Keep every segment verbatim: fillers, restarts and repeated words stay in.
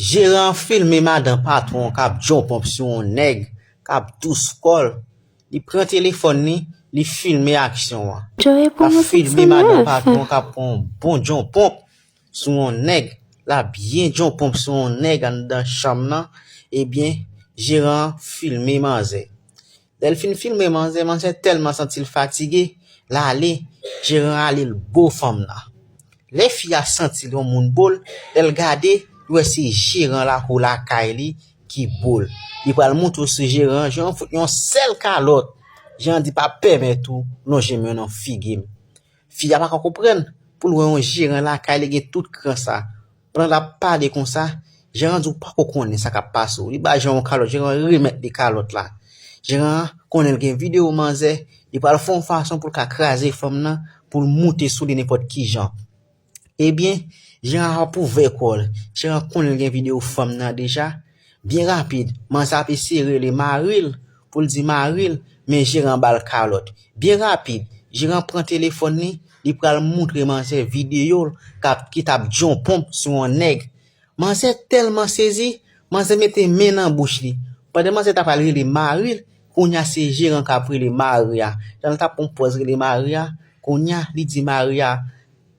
Jeran an filme madan patwon k ap djonponp sou yon nèg k ap dous kò l. Li pran telefòn li, li filme aksyon an. L ap filme madan patwon k ap pran yon bon djonponp sou yon nèg. L ap byen djonponp sou yon nèg anndan chanm nan. Ebyen, jeran an filme manzè. Lè l fin filme manzè, manzè tèlman santi l fatige, l ale, jeran ale l bo fanm nan. Lè fi a santi l yon moun bo l, lè l gade, li wè se jeran lakou lakay li ki bo l. Li pral monte sou jeran, jeran fout yon sèl kalòt. Jeran di pa pèmèt ou lonje men nan figi m. Fi a pa ka konprann pou l wè yon jeran lakay li gen tout kran sa. Pandan l ap pale konsa, jeran di w pako konnen sa k ap pase w. Li ba jeran yon kalòt, jeran remèt li kalòt la. Jeran konnen l gen videyo manzè, li pral fè yon fason pou l ka kraze fanm nan, pou l moute sou li nenpòt ki jan. Ebyen, jeran ap ouvè kò l. Jeran konnen l gen videyo fanm nan deja. Byen rapid, manzè ap eseye rele mari l pou l di mari l, men jeran ba l kalòt. Byen rapid, jeran pran telefòn li, li pral montre manzè videyo l k ap, ki t ap djonponp sou yon nèg. Manzè tèlman sezi, manzè mete men nan bouch li. Pandan manzè ta pral rele mari l, kounye a se jeran k ap rele mari a. Jan l t ap pran pòz rele mari a, kounye a li di mari a,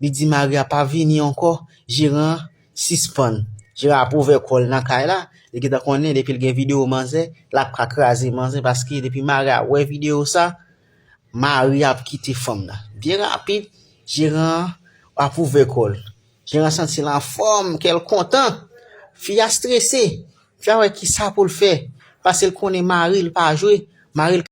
li di mari a pa vini ankò, jeran an sispann. Jeran ap ouvè kò l nan kay la, li gentan konnen depi l gen videyo manzè, l ap ka kraze manzè paske depi mari a wè videyo sa, mari a ap kite fanm nan. Byen rapid, jeran an ap ouvè kò l. Jeran santi l anfòm, kè l kontan. Fi a strese. Fi a wè kisa pou l fè. Paske l konnen mari l pa jwe. Mari l